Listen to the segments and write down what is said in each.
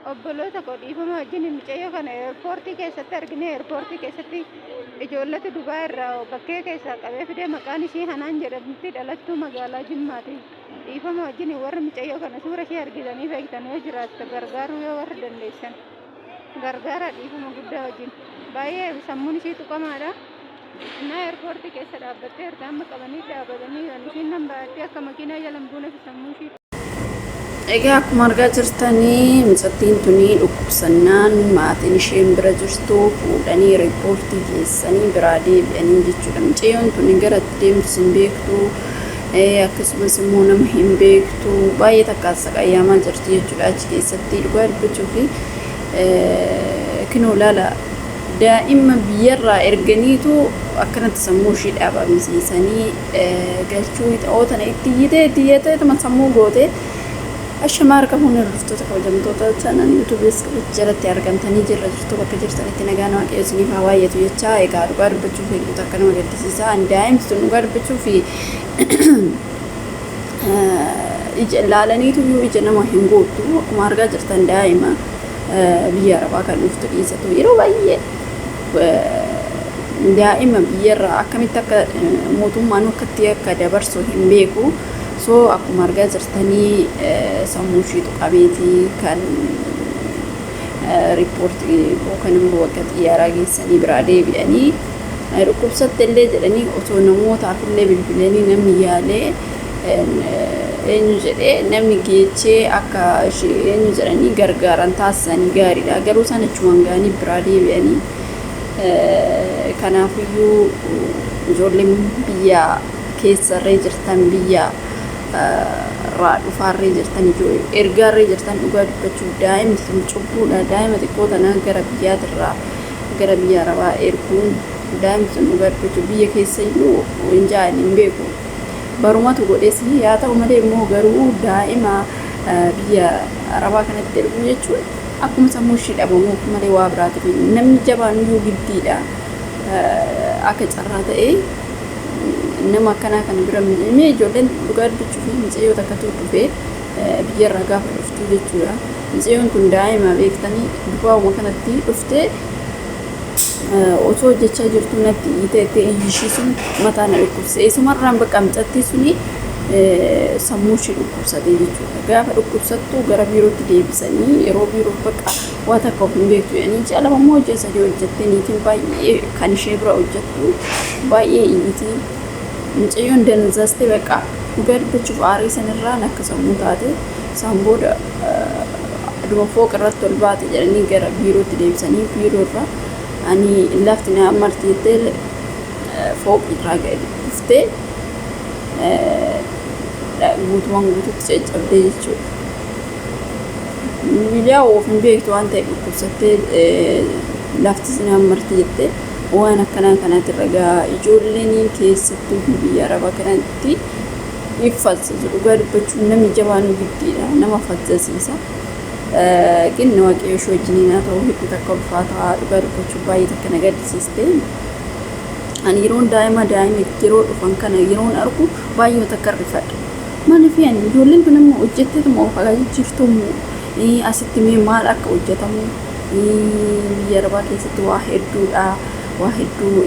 Obboloota koo, dhiifama wajjin, mucayyoo kana eerpoortii keessatti argine. Eerpoortii keessatti ijoollota Dubaa irraa bakkee keessaa qabee fidee. Maqaan ishii Hanaan jedhamti, dhalattuu magaalaa Jimmaati. Dhiifama wajjin, warri mucayyoo kana suura ishee argitanii beektan yoo jiraatte, gargaaruu yoo warri dandeessan gargaara. Dhiifama guddaa wajjin, baay'ee sammuun ishii tuqamaadha. Innaa eerpoortii keessa dhaabbattee erga amma qabanii dhaabatanii ishiin nan baay'attee akka makiinaa jala hin buuneef sammuu ishii Egaa akkuma argaa jirtanii, mucattiin tuni dhukkubsannaan maatiin isheen bira jirtu fuudhanii riippoortii geessanii biraa deebi'anii jechuudha. Mucayyoon tuni gara itti deemtus hin beektu, akkasumas immoo nama hin beektu, baay'ee takka saqayyaamaa jirti jechuudha achi keessatti. Dhugaa dubbachuu fi kinoo laala, daa'ima biyyarraa erganiitu akkanatti sammuu ishii dhaabamsiisanii galchuu oo tana itti iyyitee itti iyyatee tuma sammuu gootee. Ashamaa harka fuunee, hordoftoota kabajamtoota channel YouTubeis jalatti argamtanii jirra jirtu, bakka jirtanitti nagaan Waaqayyo isiniif haa baay'atu jechaa. Egaa dhugaa dubbachuuf hedduu takka nama gaddisiisa. Ani daa'imti tun dhugaa dubbachuuf ija laalaniitu iyyuu ija nama hin guuttu. Akkuma argaa jirtan, daa'ima biyya arabaa kan dhuftu dhiisatu, yeroo baay'ee daa'ima biyyarraa akkamitti akka mootummaan akkatti akka dabarsu hin beeku. So akkuma argaa jirtanii, sammuu ishii tuqameetii kan riippoortii yookaan immoo bakka xiyyaaraa geessanii biraa deebi'anii, dhukkubsatte illee jedhanii osoo namootaaf illee bilbilanii namni yaalee eenyu jedhee namni geechee akka ishee eenyu jedhanii gargaaran taasisanii gaariidha. Garuu isaan achumaan ga'anii biraa deebi'anii. Kanaafiyyuu ijoolleen biyya keessarree jirtan, biyya irraa dhufaarree jirtan, ergaarree jirtan, dhugaa dubbachuuf daa'imti tun cubbuudha. Daa'ima xiqqoo tana gara biyyaatirraa gara biyya arabaa erguun, daa'imti tun dhugaa dubbachuuf biyya keessayyuu hin ja'an hin beeku. Barumatu godhes yaa ta'u malee immoo garuu daa'ima biyya arabaa kanatti erguu jechuun akkuma sammuu ishii dhabamuuf malee waa biraatiif namni jabaan iyyuu giddiidha. Akka carraa ta'ee nama akkanaa kana bira mee ijoolleen dhugaa dubbachuu fi mucayyoo takkatu dhufee biyyarraa gaafa dhuftu jechuudha. Mucayyoon kun daa'ima beektanii dubaa'uma kanatti dhuftee osoo hojjechaa jirtu natti iyyitee, iyyishii sun mataa na dhukkubse. Isumarraan bakka mucattii suni sammuu ishee dhukkubsatee jechuudha. Gaafa dhukkubsattu gara biirootti deebisanii, yeroo biiroo bakka waa takka of hin beektu jedhanii, ji'a 2 immoo ji'a 3 hojjettee, niitiin baay'ee kan ishee bira hojjettu baay'ee iyyitii. Mucayyoon danzastee bakka dhugaa dubbachuuf aarii sanirraan akka sammuu taate, isaan booda aduma fooq irratti ol baate jedhanii gara biirootti deebisanii, biiroo irra ani lafti na marti jettee fooq irraa gadi dhuftee guutumaan guututti caccabdee jechuudha. Miidiyaa of hin beektu waan ta'eef dhukkubsattee lafti si marti jettee waan akkanaa kanatti ragaa. Ijoolleen keessattuu biyya arabaa kanatti iffalsiisu. Dhugaa dubbachuun namni jabaan giddiidha, nama falsisiisa. Gin Waaqayyo ishee wajjiniin haa ta'u. Hedduu takka ulfaataa, dhugaa dubbachuun baay'ee takka na gaddisiiste. Ani yeroon daa'ima yeroo dhufan kana yeroon argu baay'ee takka rifadha. Maaliif ani ijoolleen kun immoo hojjetteetuma of jijjiirtumu asitti mee maal akka hojjetamu biyya arabaa keessatti waa hedduudha. Waa hedduu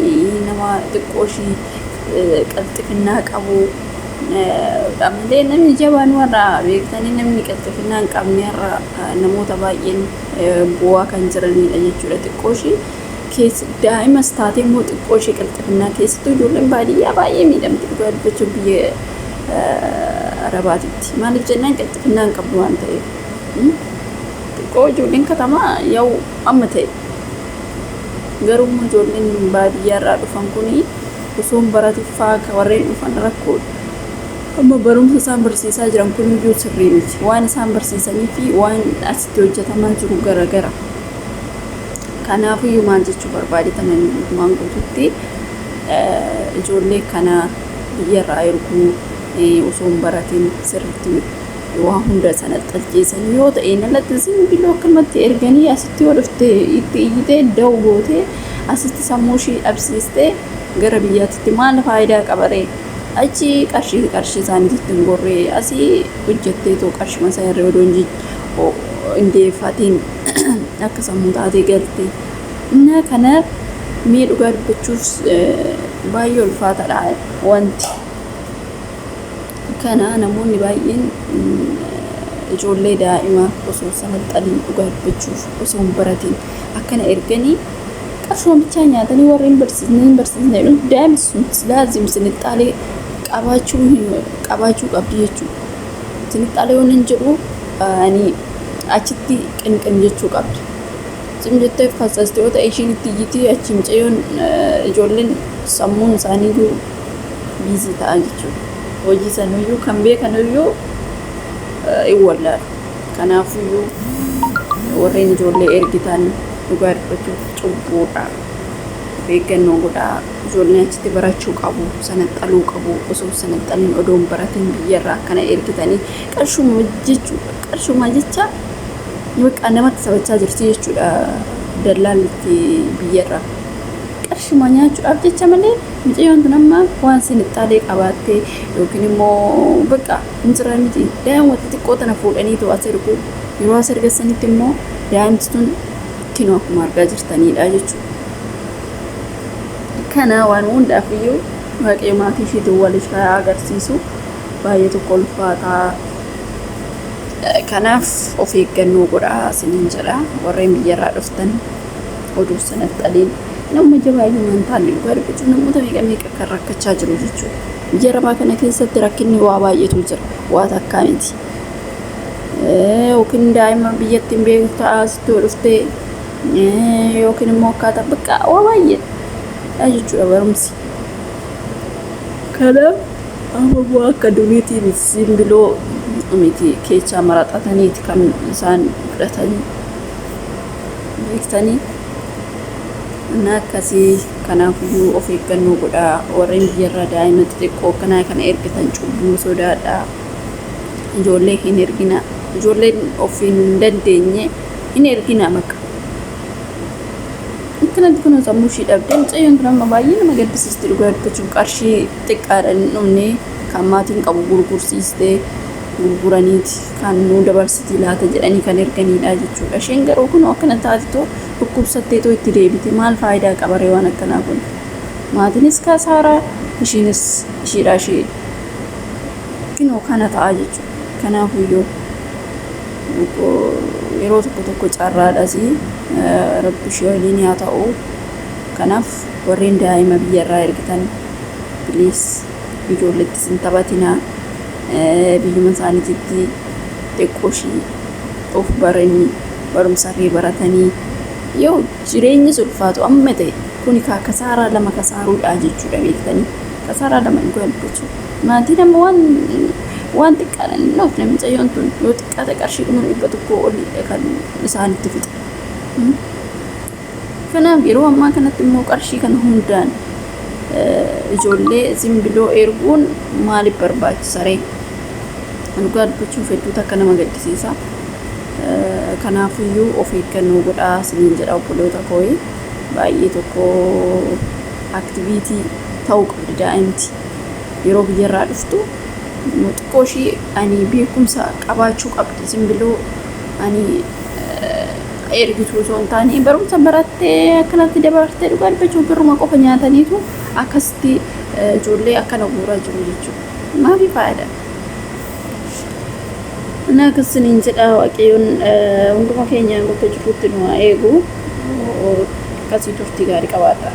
nama xiqqoo ishii qalxifinnaa qabu malee namni jabaan warra beektanii, namni qalxifinnaa hin qabne har'a namoota baay'een bu'aa kan jiranidha jechuudha. Xiqqoo ishii keessa daa'imas taatee immoo xiqqoo ishee qalxifinnaa, keessattuu ijoolleen baadiyyaa baay'ee miidhamti dhugaa dubbachuu biyya arabaatitti. Maaliif jennaan qalxifinnaa hin qabdu waan ta'eef. Xiqqoo ijoolleen katamaa yoo amma ta'e garuu immoo ijoolleen baadiyyaarraa dhufan kuni osoo hin baratiffaa warreen dhufan rakkoodha. Amma barumsa isaan barsiisaa jiran kun iyyuu sirrii miti. Waan isaan barsiisanii fi waan asitti hojjetamaa jiru garagara. Kanaafiyyuu maal jechuu barbaade tanan, guutumaan guututti ijoollee kana biyyarraa erguu osoo hin baratin sirriitti waa hunda sana xalcheessanii yoo ta'e alatti simbiloo akkanumatti erganii, asitti yoo dhufte itti iyyitee da'u gootee asitti sammuu ishii dhabsiistee gara biyyaatti maal faayidaa qabaree? Achi qarshii qarshii isaaniitti hin gorree, asii hojjetteetoo qarshii isaa irra odoo hin hin deeffatiin akka sammuu taatee galte. Innaa kanaaf mee dhugaa dubbachuuf baay'ee ulfaataadha wanti. Kana namoonni baay'een ijoollee daa'ima osoo salaxxaniin dhugaa dubbachuuf osoo hin baratiin akkana erganii qarshuma bichaa nyaatanii warri hin barsiisne hin barsiisne jedhu daa'imni sun laazim sinixxaalee qabaachuu qabaachuu qabdi jechuudha. Sinixxaalee waan hin jedhu ani achitti qinqin jechuu qabdi. Cim jettee fassasti yoo ta'e ishiin itti iyyiti achi mucayyoon ijoolleen sammuun isaaniiyyuu biizii ta'a jechuudha. Hojii sanuyyuu kan beekanuyyuu hin wallaalu. Kanaafuyyuu warreen ijoollee ergitan dhugaa dubbachuuf cubbuudha. Of eeggannoo godhaa. Ijoolleen achitti barachuu qabu, sanaxxaluu qabu. Osoo sanaxxaliin odoo hin baratin biyyarraa akkana ergitanii qarshuma jechuudha. Qarshuma jecha bakka namatti taphachaa jirti jechuudha dallaallitti biyyarraa. Qarshuma nyaachuudhaaf jecha malee mucayyoon tun amma waan sinixxaalee qabaattee yookiin immoo bakka hin jira miti. Daa'ima xixiqqoo tana fuudhaniitu as ergu. Yeroo as ergassanitti immoo daa'imti tun kinoo akkuma argaa jirtanidha jechuudha. Kana waan hundaaf iyyuu Waaqayyo maatii isheetiin wal ishee agarsiisu baay'ee tokko ulfaataa. Kanaaf of eeggannoo godhaa isiniin jedha. Warreen biyyarraa dhuftan oduu sanaxxaliin nama jabaayyuu waan taane dhugaa dubbachuuf namoota meeqa meeqa kan rakkachaa jiru jechuudha. Biyya arabaa kana keessatti rakkinni waa baay'eetu jira. Waa takkaa miti. Yookiin daa'ima biyyatti hin beektu ta'a sitti dhuftee yookiin immoo akkaataa bakka waa baay'eedha jechuudha barumsi. Kanaaf amma immoo akka duriitii miti simbiloo miti keechaa maraxataniiti kan isaan fudhatanii beektanii. Inni akkasii kanaafiyyuu of eeggannoo godhaa warreen biyyarraa daa'ima xixiqqoo akkanaa kana ergitan cubbuu sodaadhaa. Ijoollee hin ergina ijoolleen of hin dandeenye hin ergina bakka. Akkanatti kun sammuu ishii dhabdee mucayyoon tun amma baay'ee nama gaddisiisti dhugaa dubbachuuf qarshii xiqqaadhaan hin dhumne kan maatiin qabu gurgursiistee gurguraniiti kan nuu dabarsitii laata jedhanii kan erganiidha jechuudha. Isheen garuu kun akkana taatitoo dhukkubsatteetoo itti deebite maal faayidaa qabaree waan akkanaa kun. Maatiinis kasaaraa ishiinis ishiidhaa ishee kinoo kana ta'a jechuudha. Kanaafuyyuu yeroo tokko tokko carraadhas rabbi ishee waliin haa ta'u. Kanaaf warreen daa'ima biyyarraa ergitan please ijoollettis hin taphatinaa. Biyyuma isaaniititti xiqqoo ishii of baranii barumsarree baratanii yoo jireenyi ulfaatu amma ta'e kuni kasaaraa lama kasaaruudha jechuudha beektanii. Kasaaraa lama dhugaa dubbachuu. Maatiin amma waan waan xiqqaadhaan hin dhoofne mucayyoon tun yoo xiqqaate qarshii 100,000 olii kan isaanitti fixa. Kanaaf yeroo ammaa kanatti immoo qarshii kana hundaan ijoollee simbiloo erguun maaliif barbaachisa ree? Dhugaa dubbachuuf hedduu takka nama gaddisiisa. Kanaafiyyuu of eeggannoo godhaa isiniin jedha obboloota koo baay'ee tokko aktiviitii ta'uu qabdi daa'imti. Yeroo biyyarraa dhuftu xiqqoo ishii ani beekumsa qabaachuu qabdi simbiloo ani ergituu osoo hin taane barumsa barattee akkanatti dabartee dhugaa dubbachuuf birruma qofa nyaataniitu akkasitti ijoollee akkana guuraa jiru jechuudha. Maafi faayidaa? Inni akkasiniin jedha Waaqayyoon hunduma keenyaan bakka jirrutti nu haa eegu. Akkasii turtii gaarii qabaadha.